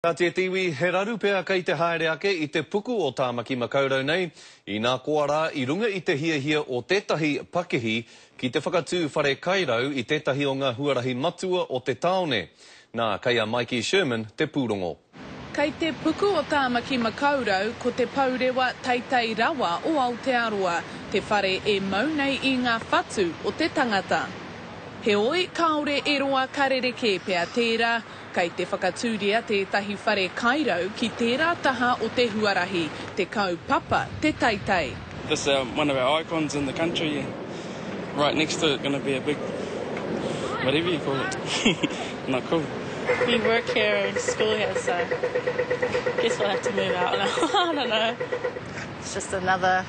Kāti e te iwi, he raru pea kei te haere ake i te puku o Tāmaki Makaurau nei, inā koa rā i runga i te hiahia o tētahi pakihi ki te whakatū whare kairau i tētahi o ngā huarahi matua o te tāone. Nā, kei a Maiki Sherman te pūrongo. Kei te puku o Tāmaki Makaurau ko te pourewa teitei rawa o Aotearoa, te whare e mau nei i ngā whatu o te tangata. Heoi, kāore e roa ka rerekē pea tērā, Kei te whakatūria tētahi whare kairau ki tērā taha o te huarahi, 10 papa te teitei. This is one of our icons in the country and right next to it gonna be a big whatever you call it. Not cool. We work here and school here so guess we'll have to move out now. I don't know. It's just another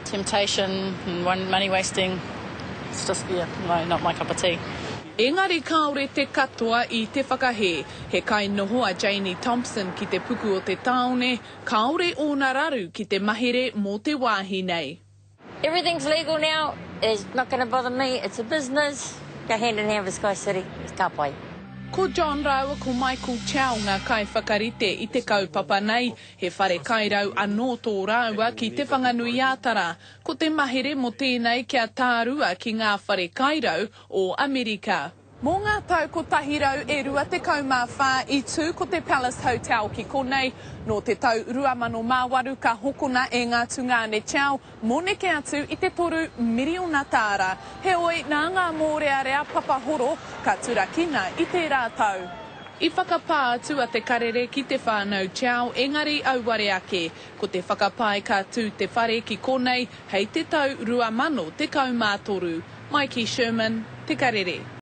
temptation and one money wasting. It's just yeah, no, not my cup of tea. Engari kāore te katoa i te whakahē. He kainoho a Janie Thompson ki te puku o te tāone, kāore ōna raru ki te mahere mō te wāhi nei. Everything's legal now, it's not gonna bother me, it's a business, go hand in hand with Sky City, ka pai. Ko John rāua ko Michael Chow ngā kaiwhakarite i te kaupapa nei. He whare kairau anō tō rāua ki Te Whanganui-ā-Tara. Ko te mahere mō tēnei kia tārua ki ngā whare kairau o Amerika. Mō ngā tau 124 i tū ko te Palace Hotel ki konei, nō te tau 2008 ka hokona e ngā tungāne Chow mō neke atu i te toru miriona tāra. Heoi, nā ngā mōrearea papahoro ka turakina i tērā tau. I whakapā atu a Te Karere ki te whānau Chow engari auare ake, ko te whakapae ka tū te whare ki konei hei te tau 2013. Maiki Sherman, Te Karere.